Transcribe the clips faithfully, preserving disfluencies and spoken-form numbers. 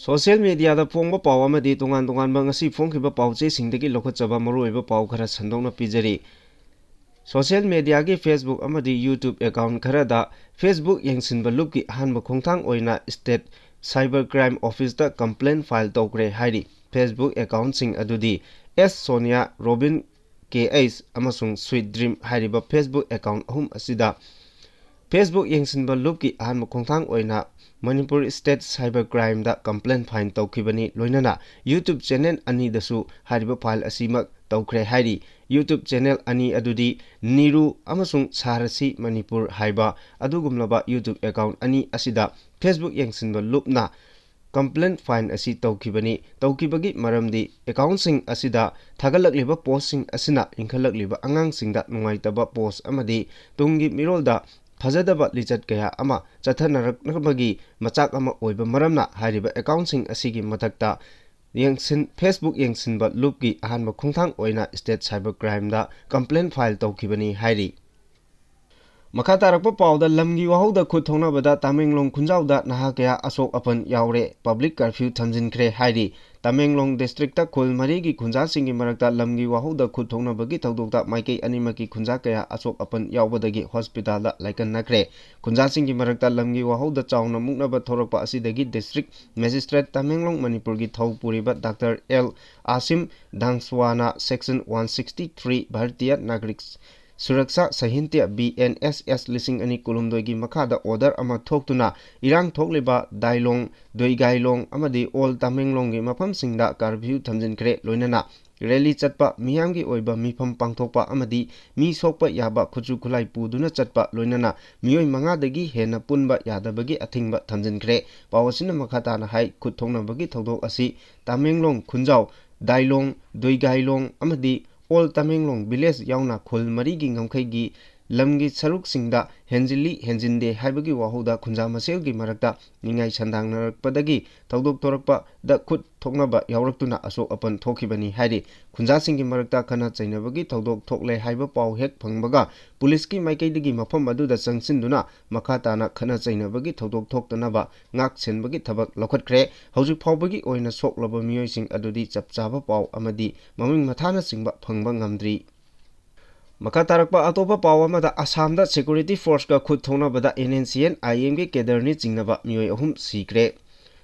Social ꯃꯦꯗꯤꯌꯥꯗ ꯐꯣꯡꯕ ꯄꯥꯎ ꯑꯃꯗꯤ ꯇꯣꯉꯥꯟ ꯇꯣꯉꯥꯟꯕ ꯉꯁꯤ ꯐꯣꯡꯈꯤꯕ ꯄꯥꯎ ꯆꯦꯁꯤꯡꯗꯒꯤ ꯂꯧꯈꯠꯆꯕ ꯃꯔꯨꯑꯣꯏꯕ ꯄꯥꯎ ꯈꯔ ꯁꯟꯗꯣꯛꯅ ꯄꯤꯖꯔꯤ꯫ ꯁꯣꯁꯤꯌꯦꯜ ꯃꯦꯗꯤꯌꯥꯒꯤ Facebook ꯑꯃꯗꯤ YouTube ꯑꯦꯀꯥꯎꯟ ꯈꯔꯗ Facebook ꯌꯦꯡꯁꯤꯟꯕ ꯂꯨꯞꯀꯤ ꯑꯍꯥꯟꯕ ꯈꯣꯡꯊꯥꯡ ꯑꯣꯏꯅ ꯁ꯭ꯇꯦꯠ ꯁꯥꯏꯕꯔ ꯀ꯭ꯔꯥꯏꯝ ꯑꯣꯐꯤꯁꯇ ꯀꯝꯄ꯭ꯂꯦꯟ ꯐꯥꯏꯜ ꯇꯧꯈ꯭ꯔꯦ ꯍꯥꯏꯔꯤ꯫ Facebook ꯑꯦꯀꯥꯎꯟꯁꯤꯡ ꯑꯗꯨꯗꯤ S Sonia, Robin K H ꯑꯃꯁꯨꯡ ꯁ꯭ꯋꯤꯠ ꯗ꯭ꯔꯤꯝ ꯍꯥꯏꯔꯤꯕ Facebook ꯑꯦꯀꯥꯎꯟ ꯑꯍꯨꯝ ꯑꯁꯤꯗ Facebook ꯌꯦꯡꯁꯤꯟꯕ ꯂꯨꯞꯀꯤ ꯑꯍꯥꯟꯕ ꯈꯣꯡꯊꯥꯡ ꯑꯣꯏꯅ ꯃꯅꯤꯄꯨꯔ ꯁ꯭ꯇꯦꯠ ꯁꯥꯏꯕꯔ ꯀ꯭ꯔꯥꯏꯝꯗ ꯀꯝꯄ꯭ꯂꯦꯟ ꯐꯥꯏꯜ ꯇꯧꯈꯤꯕꯅꯤ꯫ ꯂꯣꯏꯅꯅ YouTube ꯆꯦꯅꯦꯜ ꯑꯅꯤꯗꯁꯨ ꯍꯥꯏꯔꯤꯕ ꯐꯥꯏꯜ ꯑꯁꯤꯃꯛ ꯇꯧꯈ꯭ꯔꯦ ꯍꯥꯏꯔꯤ꯫ YouTube ꯆꯦꯅꯦꯜ ꯑꯅꯤ ꯑꯗꯨꯗꯤ ꯅꯤꯔꯨ ꯑꯃꯁꯨꯡ ꯁꯥꯔꯁꯤ ꯃꯅꯤꯄꯨꯔ ꯍꯥꯏꯕ ꯑꯗꯨꯒꯨꯝꯂꯕ YouTube ꯑꯦꯀꯥꯎꯟ ꯑꯅꯤ ꯑꯁꯤꯗ Facebook ꯌꯦꯡꯁꯤꯟꯕ ꯂꯨꯞꯅ ꯀꯝꯄ꯭ꯂꯦꯟ ꯐꯥꯏꯜ ꯑꯁꯤ ꯇꯧꯈꯤꯕꯅꯤ꯫ ꯇꯧꯈꯤꯕꯒꯤ ꯃꯔꯝꯗꯤ ꯑꯦꯀꯥꯎꯟꯁꯤꯡ ꯑꯁꯤꯗ ꯊꯥꯒꯠꯂꯛꯂꯤꯕ ꯄꯣꯁꯁꯤꯡ ꯑꯁꯤꯅ ꯏꯟꯈꯠꯂꯛꯂꯤꯕ ꯑꯉꯥꯡꯁꯤꯡꯗ ꯅꯨꯡꯉꯥꯏꯇꯕ ꯄꯣꯁ ꯑꯃꯗꯤ ꯇꯨꯡꯒꯤ ꯃꯤꯔꯣꯜꯗ ꯐꯖꯗꯕ ꯂꯤꯆꯠ ꯀꯌꯥ ꯑꯃ ꯆꯠꯊꯅꯔꯛꯅꯕꯒꯤ ꯃꯆꯥꯛ ꯑꯃ ꯑꯣꯏꯕ ꯃꯔꯝꯅ ꯍꯥꯏꯔꯤꯕ ꯑꯦꯀꯥꯎꯟꯁꯤꯡ ꯑꯁꯤꯒꯤ ꯃꯊꯛꯇ ꯌꯦꯡꯁꯤꯟ-, Facebook ꯌꯦꯡꯁꯤꯟꯕ ꯂꯨꯞꯀꯤ ꯑꯍꯥꯟꯕ ꯈꯣꯡꯊꯥꯡ ꯑꯣꯏꯅ ꯁ꯭ꯇꯦꯠ ꯁꯥꯏꯕꯔ ꯀ꯭ꯔꯥꯏꯝꯗ ꯀꯝꯄ꯭ꯂꯦꯟ ꯐꯥꯏꯜ ꯇꯧꯈꯤꯕꯅꯤ ꯍꯥꯏꯔꯤ꯫ ꯃꯈꯥ ꯇꯥꯔꯛꯄ ꯄꯥꯎꯗ, ꯂꯝꯒꯤ ꯋꯥꯍꯧꯗ ꯈꯨꯠ ꯊꯣꯛꯅꯕꯗ ꯇꯃꯦꯡꯂꯣꯡ ꯈꯨꯟꯖꯥꯎꯗ ꯅꯍꯥ ꯀꯌꯥ ꯑꯁꯣꯛ ꯑꯄꯟ ꯌꯥꯎꯔꯦ, ꯄꯕ꯭ꯂꯤꯛ ꯀꯔꯐ꯭ꯌꯨ ꯊꯝꯖꯤꯟꯈ꯭ꯔꯦ ꯍꯥꯏꯔꯤ꯫ ꯇꯃꯦꯡꯂꯣꯡ ꯗꯤꯁꯇ꯭ꯔꯤꯛꯇ ꯈꯨꯜ ꯃꯔꯤꯒꯤ ꯈꯨꯟꯖꯥꯁꯤꯡꯒꯤ ꯃꯔꯛꯇ ꯂꯝꯒꯤ ꯋꯥꯍꯧꯗ ꯈꯨꯠ ꯊꯣꯛꯅꯕꯒꯤ ꯊꯧꯗꯣꯛꯇ ꯃꯥꯏꯀꯩ ꯑꯅꯤꯃꯛꯀꯤ ꯈꯨꯟꯖꯥ ꯀꯌꯥ ꯑꯁꯣꯛ ꯑꯄꯟ ꯌꯥꯎꯕꯗꯒꯤ ꯍꯣꯁꯄꯤꯇꯥꯜꯗ ꯂꯥꯏꯀꯠꯅꯈ꯭ꯔꯦ꯫ ꯈꯨꯟꯖꯥꯁꯤꯡꯒꯤ ꯃꯔꯛꯇ ꯂꯝꯒꯤ ꯋꯥꯍꯧꯗ ꯆꯥꯎꯅ ꯃꯨꯛꯅꯕ ꯊꯣꯔꯛꯄ ꯑꯁꯤꯗꯒꯤ ꯗꯤꯁꯇ꯭ꯔꯤꯛ ꯃꯦꯖꯤꯁꯇ꯭ꯔꯦꯠ ꯇꯃꯦꯡꯂꯣꯡ ꯃꯅꯤꯄꯨꯔꯒꯤ ꯊꯧ ꯄꯨꯔꯤꯕ ꯗꯥꯛꯇꯔ ꯑꯦꯜ ꯑꯥꯁꯤꯝ ꯗꯥꯡꯁꯋꯥꯅ section one sixty three Bharatiya Nagarik Suraksha Sanhita, B N S S, ꯂꯤꯁꯤꯡ ꯑꯅꯤ ꯀꯨꯟꯍꯨꯝꯗꯣꯏꯒꯤ ꯃꯈꯥꯗ ꯑꯣꯔꯗꯔ ꯑꯃ ꯊꯣꯛꯇꯨꯅ ꯏꯔꯥꯡ ꯊꯣꯛꯂꯤꯕ ꯗꯥꯏꯂꯣꯡ, ꯗꯣꯏꯒꯥꯏꯂꯣꯡ ꯑꯃꯗꯤ ꯑꯣꯜ ꯇꯃꯦꯡꯂꯣꯡꯒꯤ ꯃꯐꯝꯁꯤꯡꯗ ꯀꯔꯐ꯭ꯌꯨ ꯊꯝꯖꯤꯟꯈ꯭ꯔꯦ꯫ ꯂꯣꯏꯅꯅ ꯔꯦꯂꯤ ꯆꯠꯄ, ꯃꯤꯌꯥꯝꯒꯤ ꯑꯣꯏꯕ ꯃꯤꯐꯝ ꯄꯥꯡꯊꯣꯛꯄ ꯑꯃꯗꯤ ꯃꯤ ꯁꯣꯛꯄ ꯌꯥꯕ ꯈꯨꯠꯁꯨ ꯈꯨꯠꯂꯥꯏ ꯄꯨꯗꯨꯅ ꯆꯠꯄ, ꯂꯣꯏꯅꯅ ꯃꯤꯑꯣꯏ ꯃꯉꯥꯗꯒꯤ ꯍꯦꯟꯅ ꯄꯨꯟꯕ ꯌꯥꯗꯕꯒꯤ ꯑꯊꯤꯡꯕ ꯊꯝꯖꯤꯟꯈ꯭ꯔꯦ꯫ ꯄꯥꯎ ꯑꯁꯤꯅ ꯃꯈꯥ ꯇꯥꯅ ꯍꯥꯏ, ꯈꯨꯠ ꯊꯣꯛꯅꯕꯒꯤ ꯊꯧꯗꯣꯛ ꯑꯁꯤ ꯇꯃꯦꯡꯂꯣꯡ ꯈꯨꯟꯖꯥꯎ, ꯗꯥꯏꯂꯣꯡ, ꯗꯣꯏꯒꯥꯏꯂꯣꯡ ꯑꯃꯗꯤ ꯑꯣꯜ ꯇꯃꯦꯡꯂꯣꯡ ꯚꯤꯂꯦꯖ ꯌꯥꯎꯅ ꯈꯨꯜ ꯃꯔꯤꯒꯤ ꯉꯝꯈꯩꯒꯤ ꯂꯝꯒꯤ ꯁꯔꯨꯛꯁꯤꯡꯗ ꯍꯦꯟꯖꯤꯜꯂꯤ ꯍꯦꯟꯖꯤꯟꯗꯦ ꯍꯥꯏꯕꯒꯤ ꯋꯥꯍꯧꯗ ꯈꯨꯟꯖꯥ ꯃꯁꯦꯜꯒꯤ ꯃꯔꯛꯇ ꯅꯤꯡꯉꯥꯏ ꯁꯟꯗꯥꯡꯅꯔꯛꯄꯗꯒꯤ ꯊꯧꯗꯣꯛ ꯊꯣꯔꯛꯄꯗ ꯈꯨꯠ ꯊꯣꯛꯅꯕ ꯌꯥꯎꯔꯛꯇꯨꯅ ꯑꯁꯣꯛ ꯑꯄꯟ ꯊꯣꯛꯈꯤꯕꯅꯤ ꯍꯥꯏꯔꯤ꯫ ꯈꯨꯟꯖꯥꯁꯤꯡꯒꯤ ꯃꯔꯛꯇ ꯈꯠꯅ ꯆꯩꯅꯕꯒꯤ ꯊꯧꯗꯣꯛ ꯊꯣꯛꯂꯦ ꯍꯥꯏꯕ ꯄꯥꯎ ꯍꯦꯛ ꯐꯪꯕꯒ ꯄꯨꯂꯤꯁꯀꯤ ꯃꯥꯏꯀꯩꯗꯒꯤ ꯃꯐꯝ ꯑꯗꯨꯗ ꯆꯪꯁꯤꯟꯗꯨꯅ ꯃꯈꯥ ꯇꯥꯅ ꯈꯠꯅ ꯆꯩꯅꯕꯒꯤ ꯊꯧꯗꯣꯛ ꯊꯣꯛꯇꯅꯕ ꯉꯥꯛ ꯁꯦꯟꯕꯒꯤ ꯊꯕꯛ ꯂꯧꯈꯠꯈ꯭ꯔꯦ꯫ ꯍꯧꯖꯤꯛ ꯐꯥꯎꯕꯒꯤ ꯑꯣꯏꯅ ꯁꯣꯛꯂꯕ ꯃꯤꯑꯣꯏꯁꯤꯡ ꯑꯗꯨꯗꯤ ꯆꯞ ꯆꯥꯕ ꯄꯥꯎ ꯑꯃꯗꯤ ꯃꯃꯤꯡ ꯃꯊꯥꯅꯆꯤꯡꯕ ꯐꯪꯕ ꯉꯝꯗ꯭ꯔꯤ꯫ ꯃꯈꯥ ꯇꯥꯔꯛꯄ ꯑꯇꯣꯞꯄ ꯄꯥꯎ ꯑꯃꯗ, ꯑꯁꯥꯝꯗ security forceꯀ ꯈꯨꯠ ꯊꯣꯛꯅꯕꯗ NSCN-IMꯒꯤ cadreꯅꯤ ꯆꯤꯡꯅꯕ ꯃꯤꯑꯣꯏ ꯑꯍꯨꯝ ꯁꯤꯈ꯭ꯔꯦ꯫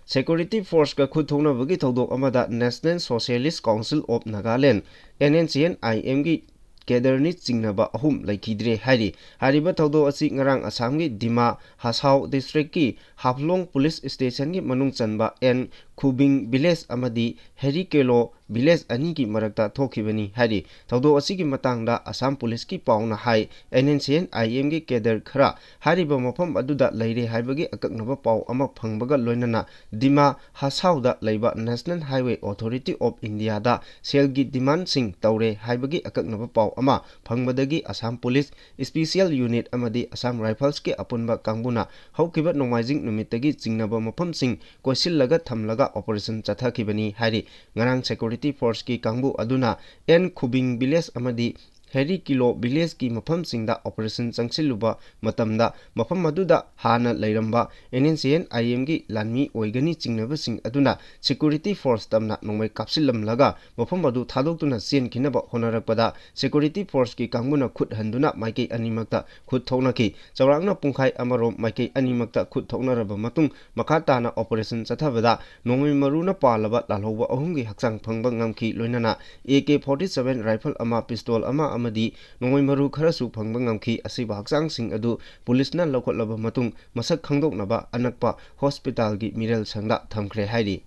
Security forceꯀ ꯈꯨꯠ ꯊꯣꯛꯅꯕꯒꯤ ꯊꯧꯗꯣꯛ ꯑꯃꯗ National Socialist Council of Nagaland, NSCN-IMꯒꯤ cadreꯅꯤ ꯆꯤꯡꯅꯕ ꯑꯍꯨꯝ ꯂꯩꯈꯤꯗ꯭ꯔꯦ ꯍꯥꯏꯔꯤ꯫ ꯍꯥꯏꯔꯤꯕ ꯊꯧꯗꯣꯛ ꯑꯁꯤ ꯉꯔꯥꯡ ꯑꯁꯥꯝꯒꯤ ꯗꯤꯃꯥ ꯍꯁꯥꯎ districtꯀꯤ ꯍꯥꯐꯂꯣꯡ police stationꯒꯤ ꯃꯅꯨꯡ ꯆꯟꯕ ꯑꯦꯟ ꯈꯨꯕꯤꯡ village ꯑꯃꯗꯤ ꯍꯦꯔꯤꯀꯦꯂꯣ village ꯑꯅꯤꯒꯤ ꯃꯔꯛꯇ ꯊꯣꯛꯈꯤꯕꯅꯤ ꯍꯥꯏꯔꯤ꯫ ꯊꯧꯗꯣꯛ ꯑꯁꯤꯒꯤ ꯃꯇꯥꯡꯗ ꯑꯁꯥꯝ ꯄꯨꯂꯤꯁꯀꯤ ꯄꯥꯎꯅ ꯍꯥꯏ, NSCN-IMꯒꯤ cadre ꯈꯔ ꯍꯥꯏꯔꯤꯕ ꯃꯐꯝ ꯑꯗꯨꯗ ꯂꯩꯔꯦ ꯍꯥꯏꯕꯒꯤ ꯑꯀꯛꯅꯕ ꯄꯥꯎ ꯑꯃ ꯐꯪꯕꯒ ꯂꯣꯏꯅꯅ ꯗꯤꯃꯥ ꯍꯁꯥꯎꯗ ꯂꯩꯕ National Highway Authority of Indiaꯗ ꯁꯦꯜꯒꯤ demandꯁꯤꯡ ꯇꯧꯔꯦ ꯍꯥꯏꯕꯒꯤ ꯑꯀꯛꯅꯕ ꯄꯥꯎ ꯑꯃ ꯐꯪꯕꯗꯒꯤ ꯑꯁꯥꯝ ꯄꯨꯂꯤꯁ, special unit ꯑꯃꯗꯤ ꯑꯁꯥꯝ Riflesꯀꯤ ꯑꯄꯨꯟꯕ ꯀꯥꯡꯕꯨꯅ ꯍꯧꯈꯤꯕ ꯅꯣꯡꯃꯥꯏꯖꯤꯡ ꯅꯨꯃꯤꯠꯇꯒꯤ ꯆꯤꯡꯅꯕ ꯃꯐꯝꯁꯤꯡ ꯀꯣꯏꯁꯤꯜꯂꯒ ꯊꯝꯂꯒ operation ꯆꯠꯊꯈꯤꯕꯅꯤ ꯍꯥꯏꯔꯤ꯫ ꯉꯔꯥꯡ security forceꯀꯤ ꯀꯥꯡꯕꯨ ꯑꯗꯨꯅ ꯑꯦꯟ ꯈꯨꯕꯤꯡ village ꯑꯃꯗꯤ ꯍꯦꯔꯤꯀꯤꯂꯣ villageꯀꯤ ꯃꯐꯝꯁꯤꯡꯗ operation ꯆꯪꯁꯤꯜꯂꯨꯕ ꯃꯇꯝꯗ, ꯃꯐꯝ ꯑꯗꯨꯗ ꯍꯥꯟꯅ ꯂꯩꯔꯝꯕ NSCN-IMꯒꯤ ꯂꯥꯟꯃꯤ ꯑꯣꯏꯒꯅꯤ ꯆꯤꯡꯅꯕꯁꯤꯡ ꯑꯗꯨꯅ security force ꯇꯝꯅ ꯅꯣꯡꯃꯩ ꯀꯥꯞꯁꯤꯜꯂꯝꯂꯒ ꯃꯐꯝ ꯑꯗꯨ ꯊꯥꯗꯣꯛꯇꯨꯅ ꯆꯦꯟꯈꯤꯅꯕ ꯍꯣꯠꯅꯔꯛꯄꯗ security forceꯀꯤ ꯀꯥꯡꯕꯨꯅ ꯈꯨꯠ ꯍꯟꯗꯨꯅ ꯃꯥꯏꯀꯩ ꯑꯅꯤꯃꯛꯇ ꯈꯨꯠ ꯊꯣꯛꯅꯈꯤ꯫ ꯆꯥꯎꯔꯥꯛꯅ ꯄꯨꯡꯈꯥꯏ ꯑꯃꯔꯣꯝ ꯃꯥꯏꯀꯩ ꯑꯅꯤꯃꯛꯇ ꯈꯨꯠ ꯊꯣꯛꯅꯔꯕ ꯃꯇꯨꯡ, ꯃꯈꯥ ꯇꯥꯅ operation ꯆꯠꯊꯕꯗ ꯅꯣꯡꯃꯩ ꯃꯔꯨꯅ ꯄꯥꯜꯂꯕ ꯂꯥꯜꯍꯧꯕ ꯑꯍꯨꯝꯒꯤ ꯍꯛꯆꯥꯡ ꯐꯪꯕ ꯉꯝꯈꯤ꯫ ꯂꯣꯏꯅꯅ AK forty seven rifle ꯑꯃ, pistol ꯑꯃ ꯑꯃꯗꯤ ꯅꯣꯡꯃꯩ ꯃꯔꯨ ꯈꯔꯁꯨ ꯐꯪꯕ ꯉꯝꯈꯤ꯫ ꯑꯁꯤꯕ ꯍꯛꯆꯥꯡꯁꯤꯡ ꯑꯗꯨ ꯄꯨꯂꯤꯁꯅ ꯂꯧꯈꯠꯂꯕ ꯃꯇꯨꯡ, ꯃꯁꯛ ꯈꯪꯗꯣꯛꯅꯕ ꯑꯅꯛꯄ hospitalꯒꯤ ꯃꯤꯔꯦꯜ ꯁꯪꯗ ꯊꯝꯈ꯭ꯔꯦ ꯍꯥꯏꯔꯤ꯫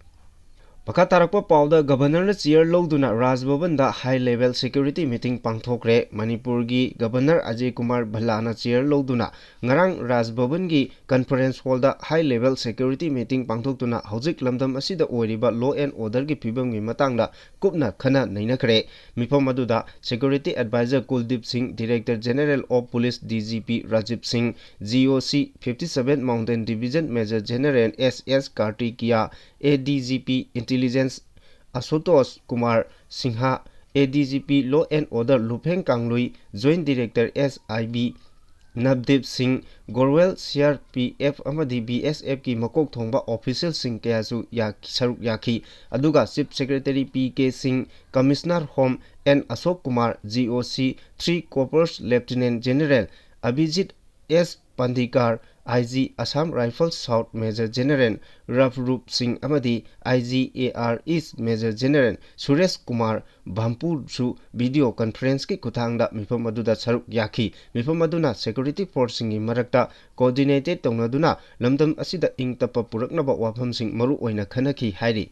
ꯃꯈꯥ ꯇꯥꯔꯛꯄ ꯄꯥꯎꯗ, ꯒꯕꯔꯅꯔꯅ ꯆꯤꯌꯔ ꯂꯧꯗꯨꯅ ꯔꯥꯖ ꯚꯕꯟꯗ ꯍꯥꯏ ꯂꯦꯚꯦꯜ ꯁꯦꯀ꯭ꯌꯨꯔꯤꯇꯤ ꯃꯤꯇꯤꯡ ꯄꯥꯡꯊꯣꯛꯈ꯭ꯔꯦ꯫ ꯃꯅꯤꯄꯨꯔꯒꯤ ꯒꯕꯔꯅꯔ ꯑꯖꯌ ꯀꯨꯃꯥꯔ ꯚꯜꯂꯥꯅ ꯆꯤꯌꯔ ꯂꯧꯗꯨꯅ ꯉꯔꯥꯡ ꯔꯥꯖ ꯚꯕꯟꯒꯤ ꯀꯟꯐꯔꯦꯟꯁ ꯍꯣꯜꯗ ꯍꯥꯏ ꯂꯦꯚꯦꯜ ꯁꯦꯀ꯭ꯌꯨꯔꯤꯇꯤ ꯃꯤꯇꯤꯡ ꯄꯥꯡꯊꯣꯛꯇꯨꯅ ꯍꯧꯖꯤꯛ ꯂꯝꯗꯝ ꯑꯁꯤꯗ ꯑꯣꯏꯔꯤꯕ ꯂꯣ ꯑꯦꯟ ꯑꯣꯔꯗꯔꯒꯤ ꯐꯤꯕꯝꯒꯤ ꯃꯇꯥꯡꯗ ꯀꯨꯞꯅ ꯈꯟꯅ ꯅꯩꯅꯈ꯭ꯔꯦ꯫ ꯃꯤꯐꯝ ꯑꯗꯨꯗ security adviser Kuldeep Singh, director general of police, D G P, Rajiv Singh, G O C, fifty seven mountain division major general S S Kartikeya, A D G P intelligence Ashutosh Kumar Singh, A D G P law and order Lupheng Kangrui, joint director S I B Nabadeep Singh, Gorwal C R P F ꯑꯃꯗꯤ B S ꯑꯦꯐꯀꯤ ꯃꯀꯣꯛ ꯊꯣꯡꯕ ꯑꯣꯐꯤꯁꯤꯌꯦꯜꯁꯤꯡ ꯀꯌꯥꯁꯨ ꯌꯥ-, ꯁꯔꯨꯛ ꯌꯥꯈꯤ꯫ ꯑꯗꯨꯒ chief secretary P K Singh, commissioner home N Ashok Kumar, G O C three corps lieutenant general Abhijit S Pandikar, I G Assam rifles south major general Rafrup Singh ꯑꯃꯗꯤ I G A R east major general Suresh Kumar ꯚꯥꯝꯄꯨꯔꯁꯨ ꯚꯤꯗꯤꯑꯣ ꯀꯟꯐꯔꯦꯟꯁꯀꯤ ꯈꯨꯠꯊꯥꯡꯗ ꯃꯤꯐꯝ ꯑꯗꯨꯗ ꯁꯔꯨꯛ ꯌꯥꯈꯤ꯫ ꯃꯤꯐꯝ ꯑꯗꯨꯅ ꯁꯦꯀ꯭ꯌꯨꯔꯤꯇꯤ ꯐꯣꯔꯁꯁꯤꯡꯒꯤ ꯃꯔꯛꯇ ꯀꯣꯑꯣꯔꯗꯤꯅꯦꯇꯦꯠ ꯇꯧꯅꯗꯨꯅ ꯂꯝꯗꯝ ꯑꯁꯤꯗ ꯏꯪ ꯇꯞꯄ ꯄꯨꯔꯛꯅꯕ ꯋꯥꯐꯝꯁꯤꯡ ꯃꯔꯨ ꯑꯣꯏꯅ ꯈꯟꯅꯈꯤ ꯍꯥꯏꯔꯤ꯫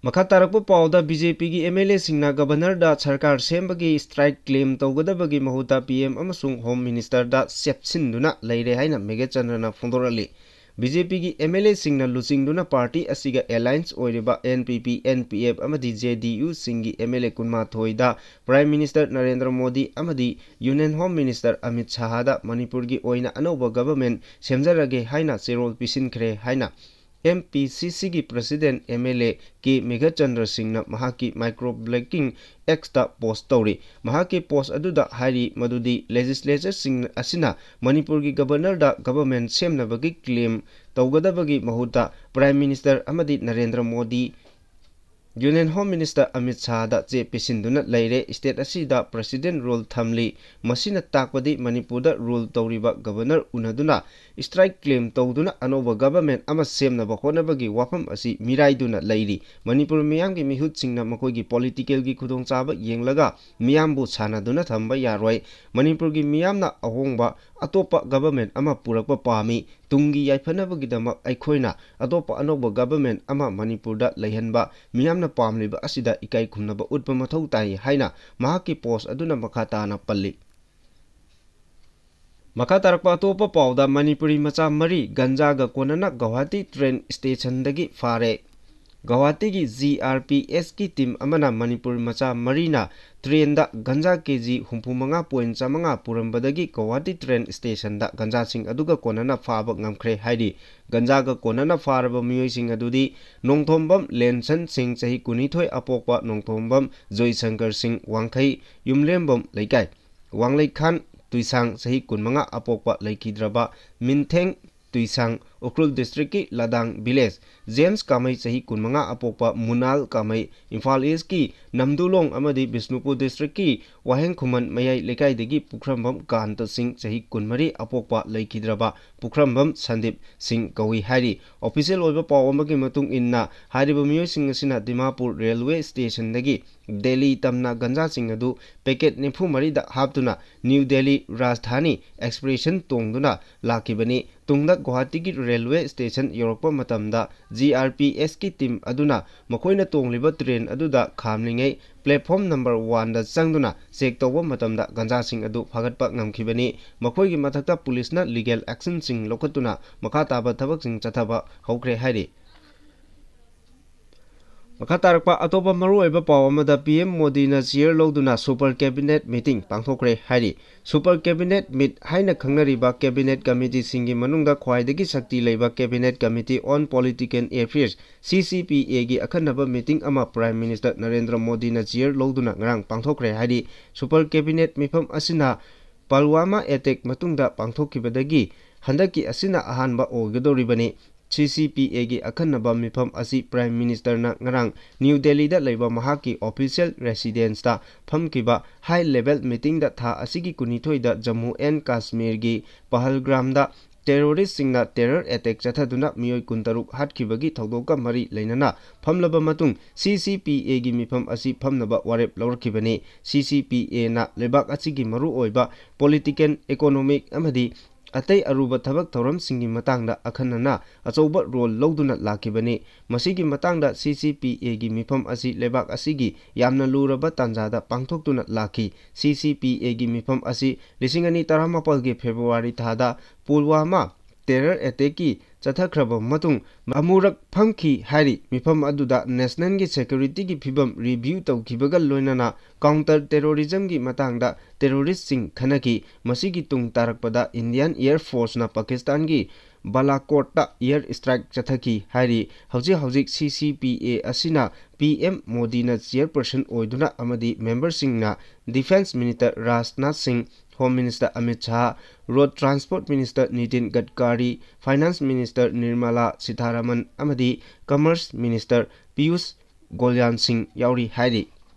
ꯃꯈꯥ ꯇꯥꯔꯛꯄ ꯄꯥꯎꯗ, ꯕꯤ ꯖꯦ ꯄꯤꯒꯤ ꯑꯦꯝ ꯑꯦꯜ ꯑꯦꯁꯤꯡꯅ ꯒꯕꯔꯅꯔꯗ ꯁꯔꯀꯥꯔ ꯁꯦꯝꯕꯒꯤ ꯁ꯭ꯇ꯭ꯔꯥꯏꯛ ꯀ꯭ꯂꯦꯝ ꯇꯧꯒꯗꯕꯒꯤ ꯃꯍꯨꯠꯇ ꯄꯤ ꯑꯦꯝ ꯑꯃꯁꯨꯡ ꯍꯣꯝ ꯃꯤꯅꯤꯁꯇꯔꯗ ꯆꯦꯞꯁꯤꯟꯗꯨꯅ ꯂꯩꯔꯦ ꯍꯥꯏꯅ ꯃꯦꯘꯆꯟꯗ꯭ꯔꯅ ꯐꯣꯡꯗꯣꯔꯛꯂꯤ꯫ ꯕꯤ ꯖꯦ ꯄꯤꯒꯤ ꯑꯦꯝ ꯑꯦꯜ ꯑꯦꯁꯤꯡꯅ ꯂꯨꯆꯤꯡꯗꯨꯅ ꯄꯥꯔꯇꯤ ꯑꯁꯤꯒ ꯑꯦꯂꯥꯏꯟꯁ ꯑꯣꯏꯔꯤꯕ N P P, N P F ꯑꯃꯗꯤ ꯖꯦ ꯗꯤ ꯌꯨꯁꯤꯡꯒꯤ ꯑꯦꯝ ꯑꯦꯜ ꯑꯦ ꯀꯨꯟꯃꯥꯊꯣꯏꯗ ꯄ꯭ꯔꯥꯏꯝ ꯃꯤꯅꯤꯁꯇꯔ ꯅꯔꯦꯟꯗ꯭ꯔ ꯃꯣꯗꯤ ꯑꯃꯗꯤ ꯌꯨꯅꯤꯌꯟ ꯍꯣꯝ ꯃꯤꯅꯤꯁꯇꯔ ꯑꯃꯤꯠ ꯁꯥꯍꯗ ꯃꯅꯤꯄꯨꯔꯒꯤ ꯑꯣꯏꯅ ꯑꯅꯧꯕ ꯒꯚꯔꯟꯃꯦꯟꯠ ꯁꯦꯝꯖꯔꯒꯦ ꯍꯥꯏꯅ ꯆꯦꯔꯣꯜ ꯄꯤꯁꯤꯟꯈ꯭ꯔꯦ ꯍꯥꯏꯅ ꯑꯦꯝ ꯄꯤ ꯁꯤ ꯁꯤꯒꯤ president M L A K Meghachandra ꯁꯤꯡꯅ ꯃꯍꯥꯛꯀꯤ ꯃꯥꯏꯀ꯭ꯔꯣ ꯕ꯭ꯂꯣꯒꯤꯡ ꯑꯦꯛꯁꯇ ꯄꯣꯁꯠ ꯇꯧꯔꯤ꯫ ꯃꯍꯥꯛꯀꯤ ꯄꯣꯁꯠ ꯑꯗꯨꯗ ꯍꯥꯏꯔꯤ ꯃꯗꯨꯗꯤ ꯂꯦꯖꯤꯁꯂꯦꯆꯔꯁꯤꯡ ꯑꯁꯤꯅ ꯃꯅꯤꯄꯨꯔꯒꯤ ꯒꯕꯔꯅꯔꯗ ꯒꯚꯔꯟꯃꯦꯟꯠ ꯁꯦꯝꯅꯕꯒꯤ ꯀ꯭ꯂꯦꯝ ꯇꯧꯒꯗꯕꯒꯤ ꯃꯍꯨꯠꯇ ꯄ꯭ꯔꯥꯏꯝ ꯃꯤꯅꯤꯁꯇꯔ ꯑꯃꯗꯤ Narendra Modi, union home minister Amit ꯁꯥꯍꯗ ꯆꯦ ꯄꯤꯁꯤꯟꯗꯨꯅ ꯂꯩꯔꯦ꯫ ꯁ꯭ꯇꯦꯠ ꯑꯁꯤꯗ ꯄ꯭ꯔꯁꯤꯗꯦꯟꯠ ꯔꯨꯜ ꯊꯝꯂꯤ꯫ ꯃꯁꯤꯅ ꯇꯥꯛꯄꯗꯤ ꯃꯅꯤꯄꯨꯔꯗ ꯔꯨꯜ ꯇꯧꯔꯤꯕ ꯒꯕꯔꯅꯔ ꯎꯅꯗꯨꯅ ꯁ꯭ꯇ꯭ꯔꯥꯏꯛ ꯀ꯭ꯂꯦꯝ ꯇꯧꯗꯨꯅ ꯑꯅꯧꯕ ꯒꯚꯔꯟꯃꯦꯟꯠ ꯑꯃ ꯁꯦꯝꯅꯕ ꯍꯣꯠꯅꯕꯒꯤ ꯋꯥꯐꯝ ꯑꯁꯤ ꯃꯤꯔꯥꯏꯗꯨꯅ ꯂꯩꯔꯤ꯫ ꯃꯅꯤꯄꯨꯔ ꯃꯤꯌꯥꯝꯒꯤ ꯃꯤꯍꯨꯠꯁꯤꯡꯅ ꯃꯈꯣꯏꯒꯤ ꯄꯣꯂꯤꯇꯤꯀꯦꯜꯒꯤ ꯈꯨꯗꯣꯡꯆꯥꯕ ꯌꯦꯡꯂꯒ ꯃꯤꯌꯥꯝꯕꯨ ꯁꯥꯟꯅꯗꯨꯅ ꯊꯝꯕ ꯌꯥꯔꯣꯏ꯫ ꯃꯅꯤꯄꯨꯔꯒꯤ ꯃꯤꯌꯥꯝꯅ ꯑꯍꯣꯡꯕ ꯑꯇꯣꯞꯄ government ꯑꯃ ꯄꯨꯔꯛꯄ ꯄꯥꯝꯃꯤ꯫ ꯇꯨꯡꯒꯤ ꯌꯥꯏꯐꯅꯕꯒꯤꯗꯃꯛ ꯑꯩꯈꯣꯏꯅ ꯑꯇꯣꯞꯄ ꯑꯅꯧꯕ government ꯑꯃ ꯃꯅꯤꯄꯨꯔꯗ ꯂꯩꯍꯟꯕ, ꯃꯤꯌꯥꯝꯅ ꯄꯥꯝꯂꯤꯕ ꯑꯁꯤꯗ ꯏꯀꯥꯏ ꯈꯨꯝꯅꯕ ꯎꯠꯄ ꯃꯊꯧ ꯇꯥꯏ ꯍꯥꯏꯅ ꯃꯍꯥꯛꯀꯤ post ꯑꯗꯨꯅ ꯃꯈꯥ ꯇꯥꯅ ꯄꯜꯂꯤ꯫ ꯃꯈꯥ ꯇꯥꯔꯛꯄ ꯑꯇꯣꯞꯄ ꯄꯥꯎꯗ, ꯃꯅꯤꯄꯨꯔꯤ ꯃꯆꯥ ꯃꯔꯤ ꯒꯟꯖꯥꯒ ꯀꯣꯟꯅꯅ ꯒꯧꯍꯥꯇꯤ train stationꯗꯒꯤ ꯐꯥꯔꯦ꯫ ꯒꯧꯍꯥꯇꯤꯒꯤ G R P S ꯀꯤ team ꯑꯃꯅ ꯃꯅꯤꯄꯨꯔ ꯃꯆꯥ ꯃꯔꯤꯅ trainꯗ ꯒꯟꯖꯥ K G ꯍꯨꯝꯐꯨ ꯃꯉꯥ point ꯆꯥꯃꯉꯥ ꯄꯨꯔꯝꯕꯗꯒꯤ ꯒꯧꯍꯥꯇꯤ train stationꯗ ꯒꯟꯖꯥꯁꯤꯡ ꯑꯗꯨꯒ ꯀꯣꯟꯅꯅ ꯐꯥꯕ ꯉꯝꯈ꯭ꯔꯦ ꯍꯥꯏꯔꯤ꯫ ꯒꯟꯖꯥꯒ ꯀꯣꯟꯅꯅ ꯐꯥꯔꯕ ꯃꯤꯑꯣꯏꯁꯤꯡ ꯑꯗꯨꯗꯤ ꯅꯣꯡꯊꯣꯝꯕꯝ ꯂꯦꯟꯁꯟ ꯁꯤꯡ, ꯆꯍꯤ ꯀꯨꯟꯅꯤꯊꯣꯏ, ꯑꯄꯣꯛꯄ ꯅꯣꯡꯊꯣꯝꯕꯝ ꯖꯣꯏꯁꯪꯀꯔ ꯁꯤꯡ, ꯋꯥꯡꯈꯩ ꯌꯨꯝꯂꯦꯝꯕꯝ ꯂꯩꯀꯥꯏ, ꯋꯥꯡꯂꯩꯈꯥꯟ ꯇꯨꯏꯁꯥꯡ, ꯆꯍꯤ ꯀꯨꯟꯃꯉꯥ, ꯑꯄꯣꯛꯄ, ꯂꯩꯈꯤꯗ꯭ꯔꯕ ꯃꯤꯟꯊꯦꯡ ꯇꯨꯏꯁꯥꯡ, ꯎꯈ꯭ꯔꯨꯜ districtꯀꯤ ꯂꯗꯥꯡ village, ꯖꯦꯝꯁ ꯀꯥꯃꯩ, ꯆꯍꯤ ꯀꯨꯟꯃꯉꯥ, ꯑꯄꯣꯛꯄ ꯃꯨꯅꯥꯜ ꯀꯥꯃꯩ, ꯏꯝꯐꯥꯜ Eastꯀꯤ ꯅꯝꯗꯨꯂꯣꯡ ꯑꯃꯗꯤ ꯕꯤꯁꯅꯨꯄꯨꯔ districtꯀꯤ ꯋꯥꯍꯦꯡ ꯈꯨꯃꯟ ꯃꯌꯥꯏ ꯂꯩꯀꯥꯏꯗꯒꯤ ꯄꯨꯈ꯭ꯔꯝꯕꯝ ꯀꯥꯟꯇ ꯁꯤꯡ, ꯆꯍꯤ ꯀꯨꯟꯃꯔꯤ, ꯑꯄꯣꯛꯄ, ꯂꯩꯈꯤꯗ꯭ꯔꯕ ꯄꯨꯈ꯭ꯔꯝꯕꯝ ꯁꯟꯗꯤꯞ ꯁꯤꯡ ꯀꯧꯏ ꯍꯥꯏꯔꯤ꯫ Official ꯑꯣꯏꯕ ꯄꯥꯎ ꯑꯃꯒꯤ ꯃꯇꯨꯡ ꯏꯟꯅ, ꯍꯥꯏꯔꯤꯕ ꯃꯤꯑꯣꯏꯁꯤꯡ ꯑꯁꯤꯅ ꯗꯤꯃꯥꯄꯨꯔ railway stationꯗꯒꯤ ꯗꯦꯜꯂꯤ ꯇꯝꯅ ꯒꯟꯖꯥꯁꯤꯡ ꯑꯗꯨ packet ꯅꯤꯐꯨ ꯃꯔꯤꯗ ꯍꯥꯞꯇꯨꯅ New Delhi Rajdhani Expression ꯇꯣꯡꯗꯨꯅ ꯂꯥꯛꯈꯤꯕꯅꯤ꯫ ꯇꯨꯡꯗ ꯒꯨꯋꯥꯍꯥꯇꯤꯒꯤ railway station ꯌꯧꯔꯛꯄ ꯃꯇꯝꯗ G R P Sꯀꯤ team ꯑꯗꯨꯅ ꯃꯈꯣꯏꯅ ꯇꯣꯡꯂꯤꯕ train ꯑꯗꯨꯗ ꯈꯥꯝꯂꯤꯉꯩ platform number oneꯗ ꯆꯪꯗꯨꯅ check ꯇꯧꯕ ꯃꯇꯝꯗ ꯒꯟꯖꯥꯁꯤꯡ ꯑꯗꯨ ꯐꯥꯒꯠꯄ ꯉꯝꯈꯤꯕꯅꯤ꯫ ꯃꯈꯣꯏꯒꯤ ꯃꯊꯛꯇ ꯄꯨꯂꯤꯁꯅ legal actionꯁꯤꯡ ꯂꯧꯈꯠꯇꯨꯅ ꯃꯈꯥ ꯇꯥꯕ ꯊꯕꯛꯁꯤꯡ ꯆꯠꯊꯕ ꯍꯧꯈ꯭ꯔꯦ ꯍꯥꯏꯔꯤ꯫ ꯃꯈꯥ ꯇꯥꯔꯛꯄ ꯑꯇꯣꯞꯄ ꯃꯔꯨꯑꯣꯏꯕ ꯄꯥꯎ ꯑꯃꯗ, P M ꯃꯣꯗꯤꯅ chair ꯂꯧꯗꯨꯅ super cabinet meeting ꯄꯥꯡꯊꯣꯛꯈ꯭ꯔꯦ ꯍꯥꯏꯔꯤ꯫ Super cabinet meet ꯍꯥꯏꯅ ꯈꯪꯅꯔꯤꯕ cabinet committeeꯁꯤꯡꯒꯤ ꯃꯅꯨꯡꯗ ꯈ꯭ꯋꯥꯏꯗꯒꯤ ꯁꯛꯇꯤ ꯂꯩꯕ Cabinet Committee on Political Affairs, C C P Aꯒꯤ ꯑꯈꯟꯅꯕ meeting ꯑꯃ Prime Minister ꯅꯔꯦꯟꯗ꯭ꯔ ꯃꯣꯗꯤꯅ chair ꯂꯧꯗꯨꯅ ꯉꯔꯥꯡ ꯄꯥꯡꯊꯣꯛꯈ꯭ꯔꯦ ꯍꯥꯏꯔꯤ꯫ Super cabinet ꯃꯤꯐꯝ ꯑꯁꯤꯅ ꯄꯜꯋꯥꯃꯥ attack ꯃꯇꯨꯡꯗ ꯄꯥꯡꯊꯣꯛꯈꯤꯕꯗꯒꯤ ꯍꯟꯗꯛꯀꯤ ꯑꯁꯤꯅ ꯑꯍꯥꯟꯕ ꯑꯣꯏꯒꯗꯧꯔꯤꯕꯅꯤ꯫ C C P Aꯒꯤ ꯑꯈꯟꯅꯕ ꯃꯤꯐꯝ ꯑꯁꯤ Prime Ministerꯅ ꯉꯔꯥꯡ New Delhiꯗ ꯂꯩꯕ ꯃꯍꯥꯛꯀꯤ official residenceꯇ ꯐꯝꯈꯤꯕ high level meetingꯗ ꯊꯥ ꯑꯁꯤꯒꯤ ꯀꯨꯟꯅꯤꯊꯣꯏꯗ Jammu and Kashmirꯒꯤ ꯄꯍꯜꯒ꯭ꯔꯥꯝꯗ ꯇꯦꯔꯣꯔꯤꯁꯁꯤꯡꯅ ꯇꯦꯔꯔ ꯑꯦꯇꯦꯛ ꯆꯠꯊꯗꯨꯅ ꯃꯤꯑꯣꯏ ꯀꯨꯟꯇꯔꯨꯛ ꯍꯥꯠꯈꯤꯕꯒꯤ ꯊꯧꯗꯣꯛꯀ ꯃꯔꯤ ꯂꯩꯅꯅ ꯐꯝꯂꯕ ꯃꯇꯨꯡ, ꯁꯤ ꯁꯤ ꯄꯤ ꯑꯦꯒꯤ ꯃꯤꯐꯝ ꯑꯁꯤ ꯐꯝꯅꯕ ꯋꯥꯔꯦꯞ ꯂꯧꯔꯛꯈꯤꯕꯅꯤ꯫ ꯁꯤ ꯁꯤ ꯄꯤ ꯑꯦꯅ ꯂꯩꯕꯥꯛ ꯑꯁꯤꯒꯤ ꯃꯔꯨꯑꯣꯏꯕ ꯄꯣꯂꯤꯇꯤꯀꯦꯜ, ꯏꯀꯣꯅꯣꯃꯤꯛ ꯑꯃꯗꯤ ꯑꯇꯩ ꯑꯔꯨꯕ ꯊꯕꯛ ꯊꯧꯔꯝꯁꯤꯡꯒꯤ ꯃꯇꯥꯡꯗ ꯑꯈꯟꯅꯅ ꯑꯆꯧꯕ ꯔꯣꯜ ꯂꯧꯗꯨꯅ ꯂꯥꯛꯈꯤꯕꯅꯤ꯫ ꯃꯁꯤꯒꯤ ꯃꯇꯥꯡꯗ ꯁꯤ ꯁꯤ ꯄꯤ ꯑꯦꯒꯤ ꯃꯤꯐꯝ ꯑꯁꯤ ꯂꯩꯕꯥꯛ ꯑꯁꯤꯒꯤ ꯌꯥꯝꯅ ꯂꯨꯔꯕ ꯇꯥꯟꯖꯥꯗ ꯄꯥꯡꯊꯣꯛꯇꯨꯅ ꯂꯥꯛꯈꯤ꯫ ꯁꯤ ꯁꯤ ꯄꯤ ꯑꯦꯒꯤ ꯃꯤꯐꯝ ꯑꯁꯤ ꯂꯤꯁꯤꯡ ꯑꯅꯤ ꯇꯔꯥꯃꯥꯄꯜꯒꯤ ꯐꯦꯕ꯭ꯔꯨꯋꯥꯔꯤ ꯊꯥꯗ ꯄꯨꯜꯋꯥꯃꯥ ꯇꯦꯔꯔ ꯑꯦꯇꯦꯛꯀꯤ ꯆꯠꯊꯈ꯭ꯔꯕ ꯃꯇꯨꯡ ꯑꯃꯨꯔꯛ ꯐꯝꯈꯤ ꯍꯥꯏꯔꯤ꯫ ꯃꯤꯐꯝ ꯑꯗꯨꯗ ꯅꯦꯁꯅꯦꯜꯒꯤ ꯁꯦꯀ꯭ꯌꯨꯔꯤꯇꯤꯒꯤ ꯐꯤꯕꯝ ꯔꯤꯚ꯭ꯌꯨ ꯇꯧꯈꯤꯕꯒ ꯂꯣꯏꯅꯅ ꯀꯥꯎꯟꯇꯔ ꯇꯦꯔꯣꯔꯤꯖꯝꯒꯤ ꯃꯇꯥꯡꯗ ꯇꯦꯔꯣꯔꯤꯁꯁꯤꯡ ꯈꯟꯅꯈꯤ꯫ ꯃꯁꯤꯒꯤ ꯇꯨꯡ ꯇꯥꯔꯛꯄꯗ ꯏꯟꯗꯤꯌꯟ ꯑꯦꯌꯔ ꯐꯣꯔꯁꯅ ꯄꯥꯀꯤꯁꯇꯥꯟꯒꯤ ꯕꯥꯂꯥꯀꯣꯠꯇ ꯑꯦꯌꯔ ꯁ꯭ꯇ꯭ꯔꯥꯏꯛ ꯆꯠꯊꯈꯤ ꯍꯥꯏꯔꯤ꯫ ꯍꯧꯖꯤꯛ ꯍꯧꯖꯤꯛ ꯁꯤ ꯁꯤ ꯄꯤ ꯑꯦ ꯑꯁꯤꯅ ꯄꯤ ꯑꯦꯝ ꯃꯣꯗꯤꯅ ꯆꯤꯌꯔꯄꯔꯁꯟ ꯑꯣꯏꯗꯨꯅ ꯑꯃꯗꯤ ꯃꯦꯝꯕꯔꯁꯤꯡꯅ defence minister Rajnath Singh, home minister Amit Shah, road transport minister Nitin Gadkari, finance minister Nirmala Sitharaman ꯑꯃꯗꯤ ꯀꯃꯔꯁ ꯃꯤꯅꯤꯁꯇꯔ ꯄꯤꯌꯨꯁ ꯒꯣꯌꯥꯜ ꯁꯤꯡ ꯌꯥꯎꯔꯤ ꯍꯥꯏꯔꯤ꯫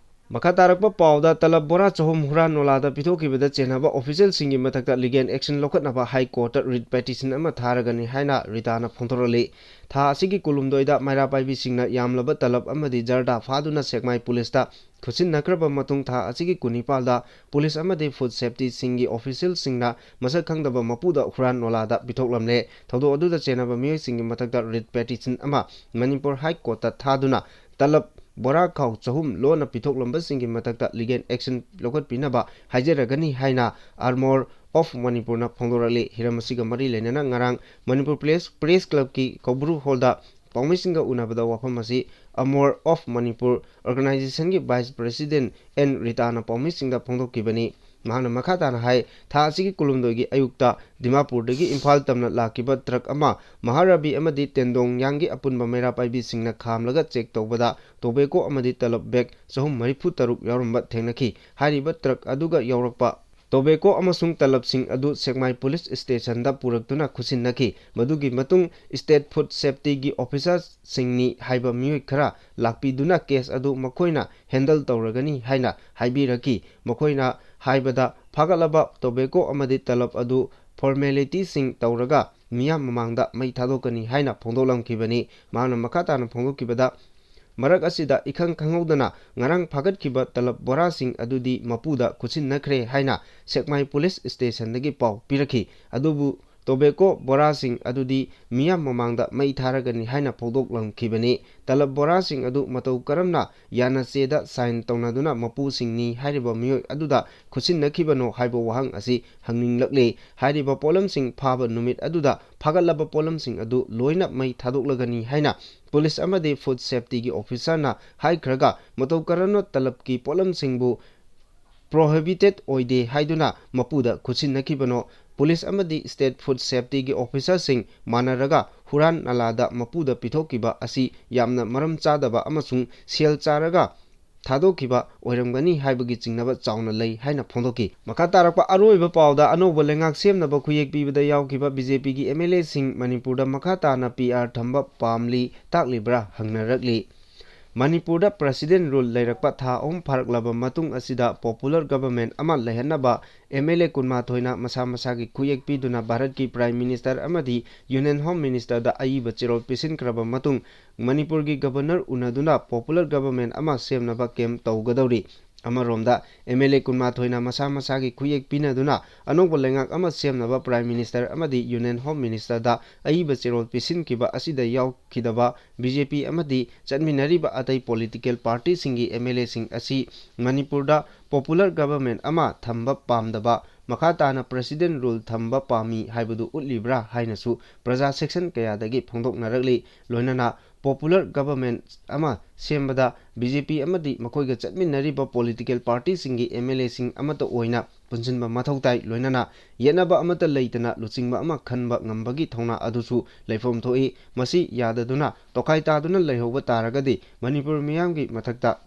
ꯃꯈꯥ ꯇꯥꯔꯛꯄ ꯄꯥꯎꯗ, ꯇꯂꯕ ꯕꯣꯔꯥ ꯆꯍꯨꯝ ꯍꯨꯔꯥꯟ ꯅꯣꯂꯥꯗ ꯄꯤꯊꯣꯛꯈꯤꯕꯗ ꯆꯦꯟꯅꯕ ꯑꯣꯐꯤꯁꯤꯌꯦꯜꯁꯤꯡꯒꯤ ꯃꯊꯛꯇ ꯂꯤꯒꯦꯜ ꯑꯦꯛꯁꯟ ꯂꯧꯈꯠꯅꯕ ꯍꯥꯏ ꯀꯣꯔꯠꯇ ꯔꯤꯠ ꯄꯦꯇꯤꯁꯟ ꯑꯃ ꯊꯥꯔꯒꯅꯤ ꯍꯥꯏꯅ ꯔꯤꯇꯥꯅ ꯐꯣꯡꯗꯣꯔꯛꯂꯤ꯫ ꯊꯥ ꯑꯁꯤꯒꯤ ꯀꯨꯟꯍꯨꯝꯗꯣꯏꯗ ꯃꯩꯔꯥ ꯄꯥꯏꯕꯤꯁꯤꯡꯅ ꯌꯥꯝꯂꯕ ꯇꯂꯕ ꯑꯃꯗꯤ ꯖꯔꯗꯥ ꯐꯥꯗꯨꯅ ꯁꯦꯛꯃꯥꯏ ꯄꯨꯂꯤꯁꯇ ꯈꯨꯠꯁꯤꯟꯅꯈ꯭ꯔꯕ ꯃꯇꯨꯡ, ꯊꯥ ꯑꯁꯤꯒꯤ ꯀꯨꯟꯅꯤꯄꯥꯜꯗ ꯄꯨꯂꯤꯁ ꯑꯃꯗꯤ ꯐꯨꯗ ꯁꯦꯐꯇꯤꯁꯤꯡꯒꯤ ꯑꯣꯐꯤꯁꯤꯌꯦꯜꯁꯤꯡꯅ ꯃꯁꯛ ꯈꯪꯗꯕ ꯃꯄꯨꯗ ꯍꯨꯔꯥꯟ ꯅꯣꯂꯥꯗ ꯄꯤꯊꯣꯛꯂꯝꯂꯦ꯫ ꯊꯧꯗꯣꯛ ꯑꯗꯨꯗ ꯆꯦꯟꯅꯕ ꯃꯤꯑꯣꯏꯁꯤꯡꯒꯤ ꯃꯊꯛꯇ ꯔꯤꯠ ꯄꯦꯇꯤꯁꯟ ꯑꯃ ꯃꯅꯤꯄꯨꯔ ꯍꯥꯏ ꯀꯣꯔꯠꯇ ꯊꯥꯗꯨꯅ ꯇꯂꯕ ꯕꯣꯔꯥ ꯈꯥꯎ ꯆꯍꯨꯝ ꯂꯣꯟꯅ ꯄꯤꯊꯣꯛꯂꯝꯕꯁꯤꯡꯒꯤ ꯃꯊꯛꯇ ꯂꯤꯒꯦꯜ ꯑꯦꯛꯁꯟ ꯂꯧꯈꯠꯄꯤꯅꯕ ꯍꯥꯏꯖꯔꯒꯅꯤ ꯍꯥꯏꯅ ꯑꯥꯔꯃꯣꯔ ꯑꯣꯐ ꯃꯅꯤꯄꯨꯔꯅ ꯐꯣꯡꯗꯣꯔꯛꯂꯤ꯫ ꯍꯤꯔꯝ ꯑꯁꯤꯒ ꯃꯔꯤ ꯂꯩꯅꯅ ꯉꯔꯥꯡ ꯃꯅꯤꯄꯨꯔ ꯄ꯭ꯔꯦꯁ, ꯄ꯭ꯔꯦꯁ ꯀ꯭ꯂꯕꯀꯤ ꯀꯧꯕ꯭ꯔꯨ ꯍꯣꯜꯗ ꯄꯥꯎꯃꯤꯁꯤꯡꯒ ꯎꯅꯕꯗ ꯋꯥꯐꯝ ꯑꯁꯤ ꯑꯃꯣꯔ ꯑꯣꯐ ꯃꯅꯤꯄꯨꯔ ꯑꯣꯔꯒꯅꯥꯏꯖꯦꯁꯟꯒꯤ ꯚꯥꯏꯁ ꯄ꯭ꯔꯦꯁꯤꯗꯦꯟ ꯑꯦꯟ ꯔꯤꯇꯥꯅ ꯄꯥꯎꯃꯤꯁꯤꯡꯗ ꯐꯣꯡꯗꯣꯛꯈꯤꯕꯅꯤ꯫ ꯃꯍꯥꯛꯅ ꯃꯈꯥ ꯇꯥꯅ ꯍꯥꯏ, ꯊꯥ ꯑꯁꯤꯒꯤ ꯀꯨꯟꯍꯨꯝꯗꯣꯏꯒꯤ ꯑꯌꯨꯛꯇ ꯗꯤꯃꯥꯄꯨꯔꯗꯒꯤ ꯏꯝꯐꯥꯜ ꯇꯝꯅ ꯂꯥꯛꯈꯤꯕ ꯇ꯭ꯔꯛ ꯑꯃ ꯃꯍꯥꯔꯥꯕꯤ ꯑꯃꯗꯤ ꯇꯦꯟꯗꯣꯡꯌꯥꯡꯒꯤ ꯑꯄꯨꯟꯕ ꯃꯩꯔꯥ ꯄꯥꯏꯕꯤꯁꯤꯡꯅ ꯈꯥꯝꯂꯒ ꯆꯦꯛ ꯇꯧꯕꯗ ꯇꯣꯕꯦꯀꯣ ꯑꯃꯗꯤ ꯇꯂꯕ ꯕꯦꯒ ꯆꯍꯨꯝ ꯃꯔꯤꯐꯨ ꯇꯔꯨꯛ ꯌꯥꯎꯔꯝꯕ ꯊꯦꯡꯅꯈꯤ꯫ ꯍꯥꯏꯔꯤꯕ ꯇ꯭ꯔꯛ ꯑꯗꯨꯒ ꯌꯥꯎꯔꯛꯄ ꯇꯣꯕꯦꯀꯣ ꯑꯃꯁꯨꯡ ꯇꯂꯕꯁꯤꯡ ꯑꯗꯨ ꯁꯦꯛꯃꯥꯏ ꯄꯨꯂꯤꯁ ꯁ꯭ꯇꯦꯁꯟꯗ ꯄꯨꯔꯛꯇꯨꯅ ꯈꯨꯠꯁꯤꯟꯅꯈꯤ꯫ ꯃꯗꯨꯒꯤ ꯃꯇꯨꯡ ꯁ꯭ꯇꯦꯠ ꯐꯨꯗ ꯁꯦꯐꯇꯤꯒꯤ ꯑꯣꯐꯤꯁꯥꯔꯁꯤꯡꯅꯤ ꯍꯥꯏꯕ ꯃꯤꯑꯣꯏ ꯈꯔ ꯂꯥꯛꯄꯤꯗꯨꯅ ꯀꯦꯁ ꯑꯗꯨ ꯃꯈꯣꯏꯅ ꯍꯦꯟꯗꯜ ꯇꯧꯔꯒꯅꯤ ꯍꯥꯏꯅ ꯍꯥꯏꯕꯤꯔꯛꯈꯤ꯫ ꯃꯈꯣꯏꯅ ꯍꯥꯏꯕꯗ, ꯐꯥꯒꯠꯂꯕ ꯇꯣꯕꯦꯀꯣ ꯑꯃꯗꯤ ꯇꯂꯕ ꯑꯗꯨ formalityꯁꯤꯡ ꯇꯧꯔꯒ ꯃꯤꯌꯥꯝ ꯃꯃꯥꯡꯗ ꯃꯩ ꯊꯥꯗꯣꯛꯀꯅꯤ ꯍꯥꯏꯅ ꯐꯣꯡꯗꯣꯛꯂꯝꯈꯤꯕꯅꯤ꯫ ꯃꯍꯥꯛꯅ ꯃꯈꯥ ꯇꯥꯅ ꯐꯣꯡꯗꯣꯛꯈꯤꯕꯗ, ꯃꯔꯛ ꯑꯁꯤꯗ ꯏꯈꯪ ꯈꯪꯍꯧꯗꯅ ꯉꯔꯥꯡ ꯐꯥꯒꯠꯈꯤꯕ ꯇꯂꯕ ꯕꯣꯔꯥꯁꯤꯡ ꯑꯗꯨꯗꯤ ꯃꯄꯨꯗ ꯈꯨꯠꯁꯤꯟꯅꯈ꯭ꯔꯦ ꯍꯥꯏꯅ ꯁꯦꯛꯃꯥꯏ ꯄꯨꯂꯤꯁ ꯁ꯭ꯇꯦꯁꯟꯗꯒꯤ ꯄꯥꯎ ꯄꯤꯔꯛꯈꯤ꯫ ꯑꯗꯨꯕꯨ tobacco ꯕꯣꯔꯥꯁꯤꯡ ꯑꯗꯨꯗꯤ ꯃꯤꯌꯥꯝ ꯃꯃꯥꯡꯗ ꯃꯩ ꯊꯥꯔꯒꯅꯤ ꯍꯥꯏꯅ ꯐꯣꯡꯗꯣꯛꯂꯝꯈꯤꯕꯅꯤ꯫ ꯇꯂꯕ ꯕꯣꯔꯥꯁꯤꯡ ꯑꯗꯨ ꯃꯇꯧ ꯀꯔꯝꯅ ꯌꯥꯅꯆꯦꯗ sign ꯇꯧꯅꯗꯨꯅ ꯃꯄꯨꯁꯤꯡꯅꯤ ꯍꯥꯏꯔꯤꯕ ꯃꯤꯑꯣꯏ ꯑꯗꯨꯗ ꯈꯨꯠꯁꯤꯟꯅꯈꯤꯕꯅꯣ ꯍꯥꯏꯕ ꯋꯥꯍꯪ ꯑꯁꯤ ꯍꯪꯅꯤꯡꯂꯛꯂꯤ꯫ ꯍꯥꯏꯔꯤꯕ ꯄꯣꯠꯂꯝꯁꯤꯡ ꯐꯥꯕ ꯅꯨꯃꯤꯠ ꯑꯗꯨꯗ ꯐꯥꯒꯠꯂꯕ ꯄꯣꯠꯂꯝꯁꯤꯡ ꯑꯗꯨ ꯂꯣꯏꯅ ꯃꯩ ꯊꯥꯗꯣꯛꯂꯒꯅꯤ ꯍꯥꯏꯅ ꯄꯨꯂꯤꯁ ꯑꯃꯗꯤ food safetyꯒꯤ officerꯅ ꯍꯥꯏꯈ꯭ꯔꯒ, ꯃꯇꯧ ꯀꯔꯝꯅ ꯇꯂꯕꯀꯤ ꯄꯣꯠꯂꯝꯁꯤꯡꯕꯨ prohibited ꯑꯣꯏꯗꯦ ꯍꯥꯏꯗꯨꯅ ꯃꯄꯨꯗ ꯈꯨꯠꯁꯤꯟꯅꯈꯤꯕꯅꯣ? ꯄꯨꯂꯤꯁ ꯑꯃꯗꯤ state food safetyꯒꯤ officerꯁꯤꯡ ꯃꯥꯟꯅꯔꯒ ꯍꯨꯔꯥꯟ ꯅꯂꯥꯗ ꯃꯄꯨꯗ ꯄꯤꯊꯣꯛꯈꯤꯕ ꯑꯁꯤ ꯌꯥꯝꯅ ꯃꯔꯝ ꯆꯥꯗꯕ ꯑꯃꯁꯨꯡ ꯁꯦꯜ ꯆꯥꯔꯒ ꯊꯥꯗꯣꯛꯈꯤꯕ ꯑꯣꯏꯔꯝꯒꯅꯤ ꯍꯥꯏꯕꯒꯤ ꯆꯤꯡꯅꯕ ꯆꯥꯎꯅ ꯂꯩ ꯍꯥꯏꯅ ꯐꯣꯡꯗꯣꯛꯈꯤ꯫ ꯃꯈꯥ ꯇꯥꯔꯛꯄ ꯑꯔꯣꯏꯕ ꯄꯥꯎꯗ, ꯑꯅꯧꯕ ꯂꯩꯉꯥꯛ ꯁꯦꯝꯅꯕ ꯈꯨꯌꯦꯛ ꯄꯤꯕꯗ ꯌꯥꯎꯈꯤꯕ BJPꯒꯤ MLAꯁꯤꯡ ꯃꯅꯤꯄꯨꯔꯗ ꯃꯈꯥ ꯇꯥꯅ PR ꯊꯝꯕ ꯄꯥꯝꯂꯤ ꯇꯥꯛꯂꯤꯕ꯭ꯔꯥ ꯍꯪꯅꯔꯛꯂꯤ꯫ ꯃꯅꯤꯄꯨꯔꯗ President Rule ꯂꯩꯔꯛꯄ ꯊꯥ ꯑꯍꯨꯝ ꯐꯥꯔꯛꯂꯕ ꯃꯇꯨꯡ ꯑꯁꯤꯗ popular government ꯑꯃ ꯂꯩꯍꯟꯅꯕ MLA ꯀꯨꯟꯃꯥꯊꯣꯏꯅ ꯃꯁꯥ ꯃꯁꯥꯒꯤ ꯈꯨꯌꯦꯛ ꯄꯤꯗꯨꯅ ꯚꯥꯔꯠꯀꯤ Prime Minister ꯑꯃꯗꯤ Union Home Ministerꯗ ꯑꯏꯕ ꯆꯦꯔꯣꯜ ꯄꯤꯁꯤꯟꯈ꯭ꯔꯕ ꯃꯇꯨꯡ, ꯃꯅꯤꯄꯨꯔꯒꯤ Governor ꯎꯅꯗꯨꯅ popular government ꯑꯃ ꯁꯦꯝꯅꯕ camp ꯇꯧꯒꯗꯧꯔꯤ꯫ ꯑꯃꯔꯣꯝꯗ, MLA ꯀꯨꯟꯃꯥꯊꯣꯏꯅ ꯃꯁꯥ ꯃꯁꯥꯒꯤ ꯈꯨꯌꯦꯛ ꯄꯤꯅꯗꯨꯅ ꯑꯅꯧꯕ ꯂꯩꯉꯥꯛ ꯑꯃ ꯁꯦꯝꯅꯕ Prime Minister ꯑꯃꯗꯤ Union Home Ministerꯗ ꯑꯏꯕ ꯆꯦꯔꯣꯜ ꯄꯤꯁꯤꯟꯈꯤꯕ ꯑꯁꯤꯗ ꯌꯥꯎꯈꯤꯗꯕ BJP ꯑꯃꯗꯤ ꯆꯠꯃꯤꯟꯅꯔꯤꯕ ꯑꯇꯩ political partyꯁꯤꯡꯒꯤ MLAꯁꯤꯡ ꯑꯁꯤ ꯃꯅꯤꯄꯨꯔꯗ popular government ꯑꯃ ꯊꯝꯕ ꯄꯥꯝꯗꯕ, ꯃꯈꯥ ꯇꯥꯅ President Rule ꯊꯝꯕ ꯄꯥꯝꯃꯤ ꯍꯥꯏꯕꯗꯨ ꯎꯠꯂꯤꯕ꯭ꯔꯥ ꯍꯥꯏꯅꯁꯨ ꯄ꯭ꯔꯖꯥ section ꯀꯌꯥꯗꯒꯤ ꯐꯣꯡꯗꯣꯛꯅꯔꯛꯂꯤ꯫ ꯂꯣꯏꯅꯅ popular government ꯑꯃ ꯁꯦꯝꯕꯗ BJP ꯑꯃꯗꯤ ꯃꯈꯣꯏꯒ ꯆꯠꯃꯤꯟꯅꯔꯤꯕ political partyꯁꯤꯡꯒꯤ MLAꯁꯤꯡ ꯑꯃꯠꯇ ꯑꯣꯏꯅ ꯄꯨꯟꯁꯤꯟꯕ ꯃꯊꯧ ꯇꯥꯏ꯫ ꯂꯣꯏꯅꯅ ꯌꯦꯠꯅꯕ ꯑꯃꯠꯇ ꯂꯩꯇꯅ ꯂꯨꯆꯤꯡꯕ ꯑꯃ ꯈꯟꯕ ꯉꯝꯕꯒꯤ ꯊꯧꯅꯥ ꯑꯗꯨꯁꯨ ꯂꯩꯐꯝ ꯊꯣꯛꯏ꯫ ꯃꯁꯤ ꯌꯥꯗꯗꯨꯅ ꯇꯣꯈꯥꯏ ꯇꯥꯗꯨꯅ ꯂꯩꯍꯧꯕ ꯇꯥꯔꯒꯗꯤ ꯃꯅꯤꯄꯨꯔ ꯃꯤꯌꯥꯝꯒꯤ ꯃꯊꯛꯇ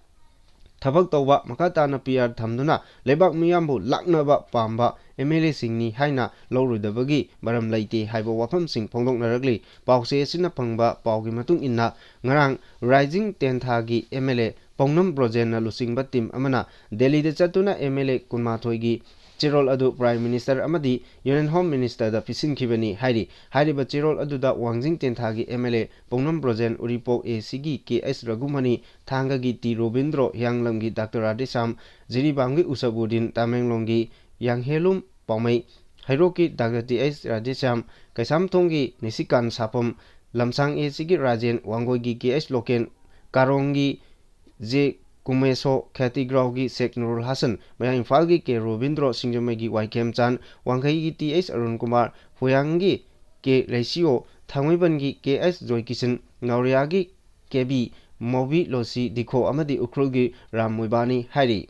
ꯊꯕꯛ ꯇꯧꯕ, ꯃꯈꯥ ꯇꯥꯅ PR ꯊꯝꯗꯨꯅ ꯂꯩꯕꯥꯛ ꯃꯤꯌꯥꯝꯕꯨ ꯂꯥꯛꯅꯕ ꯄꯥꯝꯕ MLAꯁꯤꯡꯅꯤ ꯍꯥꯏꯅ ꯂꯧꯔꯣꯏꯗꯕꯒꯤ ꯃꯔꯝ ꯂꯩꯇꯦ ꯍꯥꯏꯕ ꯋꯥꯐꯝꯁꯤꯡ ꯐꯣꯡꯗꯣꯛꯅꯔꯛꯂꯤ꯫ ꯄꯥꯎꯆꯦ ꯑꯁꯤꯅ ꯐꯪꯕ ꯄꯥꯎꯒꯤ ꯃꯇꯨꯡ ꯏꯟꯅ, ꯉꯔꯥꯡ Rising ꯇꯦꯟꯊꯥꯒꯤ MLA ꯄꯥꯎꯅꯝ ꯕ꯭ꯔꯣꯖꯦꯟꯅ ꯂꯨꯆꯤꯡꯕ team ꯑꯃꯅ ꯗꯦꯜꯂꯤꯗ ꯆꯠꯇꯨꯅ MLA ꯀꯨꯟꯃꯥꯊꯣꯏꯒꯤ ꯆꯦꯔꯣꯜ ꯑꯗꯨ Prime Minister ꯑꯃꯗꯤ Union Home Minister ꯗ ꯄꯤꯁꯤꯟꯈꯤꯕꯅꯤ ꯍꯥꯏꯔꯤ꯫ ꯍꯥꯏꯔꯤꯕ ꯆꯦꯔꯣꯜ ꯑꯗꯨꯗ ꯋꯥꯡꯖꯤꯡ ꯇꯦꯟꯊꯥꯒꯤ M L A ꯄꯧꯅꯝ Brojen, Uripok A C ꯒꯤ K H ꯔꯘꯨꯃꯅꯤ, ꯊꯥꯡꯒꯒꯤ T ꯔꯣꯕꯤꯟꯗ꯭ꯔꯣ, ꯍꯤꯌꯥꯡꯂꯝꯒꯤ Doctor ꯔꯥꯙꯦꯁ꯭ꯌꯥꯝ, ꯖꯤꯔꯤꯕꯥꯝꯒꯤ ꯎꯁꯕꯨꯗꯤꯟ, ꯇꯃꯦꯡꯂꯣꯡꯒꯤ ꯌꯥꯡꯍꯦꯂꯨꯝ ꯄꯥꯎꯃꯩ, ꯍꯩꯔꯣꯛꯀꯤ Doctor T H ꯔꯥꯙꯦꯁ꯭ꯌꯥꯝ, ꯀꯩꯁꯥꯝꯊꯣꯡꯒꯤ ꯅꯤꯁꯤꯀꯥꯟ ꯁꯥꯄꯝ, ꯂꯝꯁꯥꯡ A C ꯒꯤ ꯔꯥꯖꯦꯟ, ꯋꯥꯡꯒꯣꯏꯒꯤ K H ꯂꯣꯀꯦꯟ, ꯀꯥꯔꯣꯡꯒꯤ J ꯀꯨꯃꯦꯁꯣ, ꯈꯦꯇꯤꯒ꯭ꯔꯥꯎꯒꯤ ꯁꯦꯛ ꯅꯨꯔꯨꯜ ꯍꯥꯁꯟ, ꯃꯌꯥꯡ ꯏꯝꯐꯥꯜꯒꯤ K ꯔꯣꯕꯤꯟꯗ꯭ꯔꯣ, ꯁꯤꯡꯖꯃꯩꯒꯤ ꯋꯥꯏ ꯈꯦꯝꯆꯥꯟ, ꯋꯥꯡꯈꯩꯒꯤ T H ꯑꯔꯨꯟ ꯀꯨꯃꯥꯔ, ꯍꯣꯌꯥꯡꯒꯤ K ꯂꯩꯁꯤꯌꯣ, ꯊꯥꯡꯃꯩꯕꯟꯒꯤ K H ꯖꯣꯏꯀꯤꯁꯟ, ꯉꯥꯎꯔꯤꯌꯥꯒꯤ K B ꯃꯣꯕꯤ ꯂꯣꯁꯤ ꯗꯤꯈꯣ ꯑꯃꯗꯤ ꯎꯈ꯭ꯔꯨꯜꯒꯤ ꯔꯥꯝ ꯃꯣꯏꯕꯥꯅꯤ ꯍꯥꯏꯔꯤ꯫